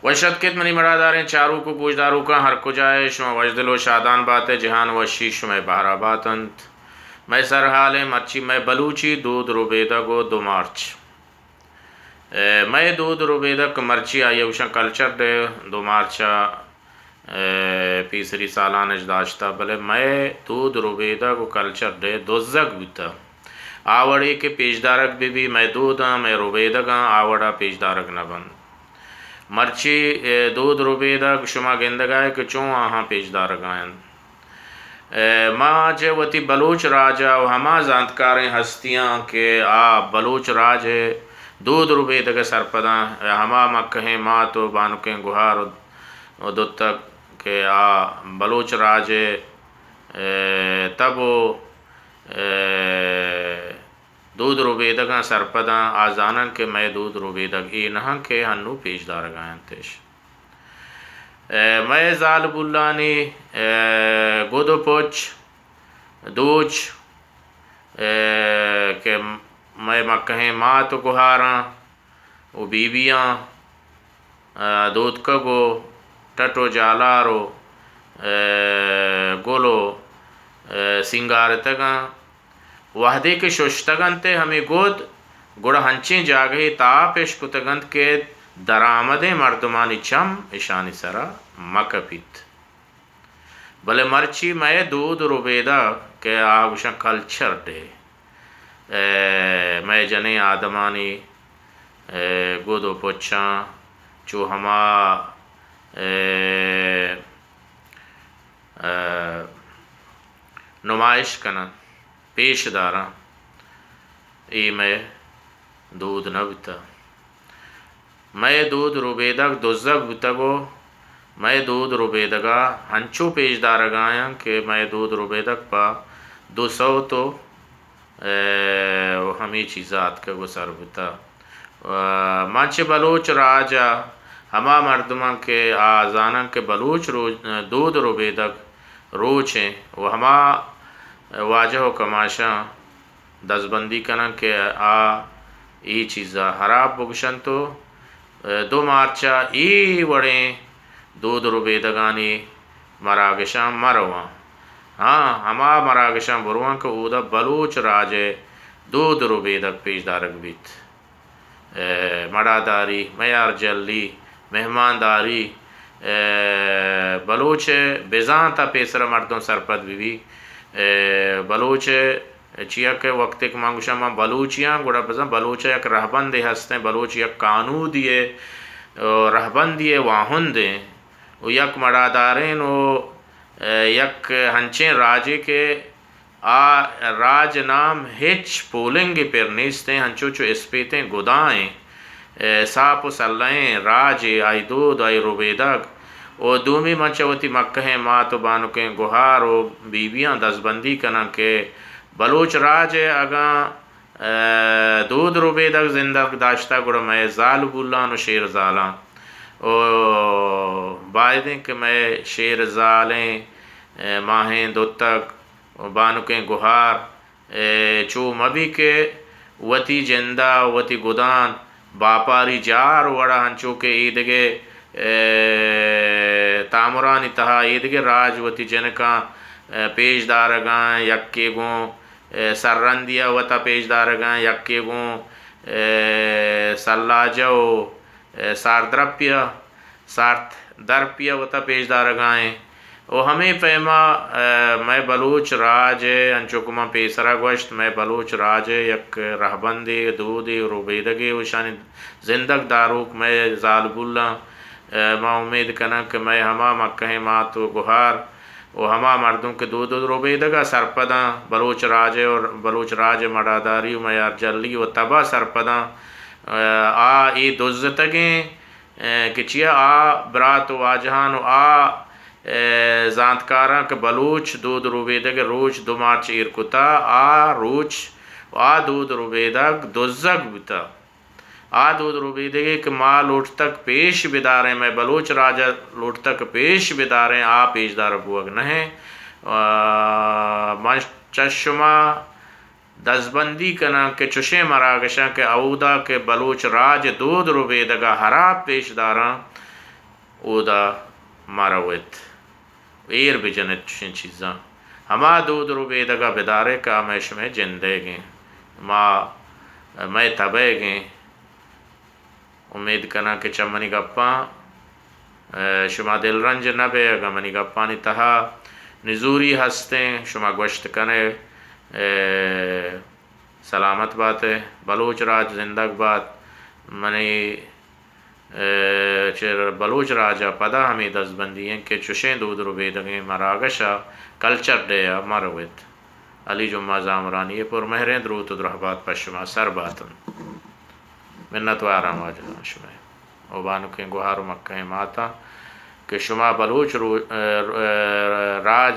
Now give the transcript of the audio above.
وش اتکت منی مڑاداریں چاروک و گوشداروکاں، ہر کجا ئے شما وشدل و شادان بات ئے، جہان وشی شمئے بہرا بات انت۔ مئے سرحال ایں مرچی مئے بلوچی دود ربیدگ و دو مارچ۔ اے، مئے دود ربیدگ مرچی آئی ءَ گوشاں کلچر ڈے، دو مارچ ءَ، اے، پیسری سالان اش داشتہ، بلے مئے دود ربیدگ و کلچر ڈے دزگ بوتہ۔ آ وڑے کہ پیشدارگ بہ بی، مئے دوداں، مئے ربیدگاں آ وڑا پیشدارگ نہ بنت۔ مرچی، اے، دود ربیدگ شما گندگا ئے کہ چون آہاں پیشدارگا انت۔ اے، ما چہ وتی بلوچ راج ءَ و ہما زانتکاریں ہستیاں کہ آ بلوچ راج ءِ دود ربیدگ ءِ سرپداں، ہما مکہیں مات و بانکیں گہار و، و دوتک کہ آ بلوچ راج ءِ، اے، تب و، اے، دود ربیدگاں سرپداں، آ زانن کہ مئے دود ربیدگ اے نہ انت کہ ہنو پیش دارگا انت اش۔ اے، مئے زالبولانی، اے، گد و پچ، دوچ، اے، کہ مئے مکہیں مات و گہاراں و بی بیاں، اے، دودکگ و ٹٹ و جالار و، اے، گل و، اے، سینگارتگاں۔ وہدے کہ ششتگ انت ہمے گد، گڑا ہنچیں جاگہے تاپ اش کتگ انت کہ درآمدیں مردمانی چم اشانی سرا مہ کپیت۔ بلے مرچی مئے دود و ربیدگ کہ آ گوشاں کلچر ڈے، اے، مئے جنیں آدمانی، اے، گد و پچاں چو ہما، اے، اے، نمائش کناں، پیش داراں، اے مئے دود نہ بوتہ۔ مئے دود ربیدگ دزگ بوتگ و مئے دود ربیدگا ہنچو پیش دارگایاں کہ مئے دود ربیدگ پہ دو سوت و، اے، و ہمے چیزا اتکگ و سر بوتہ۔ و من چہ بلوچ راج ءَ ہما مردماں کہ آ زاناں کہ بلوچ روچ، دود ربیدگ روچ ایں و ہما واجہ و کماشاں دزبندی کناں کہ آ اے چیزا ہراب بگشنت و دو مارچ ءَ اے وڑیں دود ربیدگانی مراگشاں مہ رواں۔ ہاں، ہما مراگشاں برواں کہ اودا بلوچ راج ءِ دود ربیدگ پیش دارگ بیت۔ اے، مڑاداری، میارجلی، مہمانداری، اے، بلوچ ءِ بزانت ءَ پیسرا مردم سرپد بہ بی۔ اے، بلوچ ءِ چیا کہ وقتے کہ من گوشاں من بلوچی آں، گڑا بزاں بلوچ ءِ یک رہبندے ہستیں، بلوچ یک کانودی ءِ، او، رہبندی ءِ واہندیں و یک مڑاداریں و، اے، یک ہنچیں راجے کہ آ راج نام ہچ پولنگے پر نیستیں، ہنچو چو اسپیتیں گدائیں، اے، ساپ و سلہیں راجے، آئی دود، آئی ربیدگ۔ و دومی من چہ وتی مکہیں مات و بانکیں گہار و بیبیاں دزبندی کناں کہ بلوچ راج ءِ اگاں، اے، دود ربیدگ زندگ داشتہ گڑا مئے زالبولان و شیرزالاں و بائدیں کہ مئے شیرزالیں، اے، ماہیں دوتک و بانکیں گہار، اے، چو مہ بی کہ وتی جندا، وتی گدان باپاری جار وڑا انچو کہ ایدگہ، اے، تامرانی تہا ایدگہ راج وتی جنکاں، اے، پیش دارگاں، یکے گوں، اے، سررندیا وتا پیش دارگاں، یکے گوں، اے، سلاجہ و، اے، ساردرپیا، سارت درپی ءَ وتا پیش دارگا ایں۔ و ہمے پیما، اے، مئے بلوچ راج ءِ، انچو کہ من پیسرا گوشت، مئے بلوچ راج ءِ یک رہبندے، دودے و ربیدگے و اشانی زندگ داروک مئے زالبولاں، اے، ما امید کناں کہ مئے ہما مکہیں مات و گہار و ہما مردم کہ دود و ربیدگا سرپداں، بلوچ راج ءِ و بلوچ راج ءِ مڑاداری و میارجلی و تبا سرپداں، اے، آ اے دزتگیں اے، کہ چیا آ برات و واجہان و آ، اے، زانتکاراں کہ بلوچ دود ربیدگ ءِ روچ دو مارچ ایر کتا، آ روچ و آ دود ربیدگ دزگ بوتا۔ آ دود ربیدگے کہ ما لوٹتگ پیش بداریں، مئے بلوچ راج ءَ لوٹتگ پیش بداریں، آ پیشدار بوگ نہ ایں۔ آ، من چہ شما دزبندی کناں کہ چشیں مراگشاں کہ اودا کہ بلوچ راج دود ربیدگا ہراب پیش داراں، اودا مہ روت، ایر بجنت چشیں چیزاں۔ ہما دود ربیدگا بدارے کہ آ مئے شمئے جندئیگیں، ما، مئے تبئیگیں۔ امید کناں کہ چہ منی گپاں، اے، شما دلرنج نہ بئے، اگاں منی گپانی تہا نزوری ہستیں، شما گوشت کنے، اے، سلامت بات ئے، بلوچ راج زندگ بات۔ منی، اے، چہ بلوچ راج ء پدا ہمے دزبندی انت کہ چشیں دود ربیدگیں مراگش ء کلچر ڈے ء مہ رویت۔ علی جمعہ زامرانی ء پرمہریں دروت و درہبات پہ شما سر بات انت۔ منتواراں واجہاں شمئے و بانکیں گہار و مکہیں ماتاں کہ شما بلوچ رو-، اے، اے، راج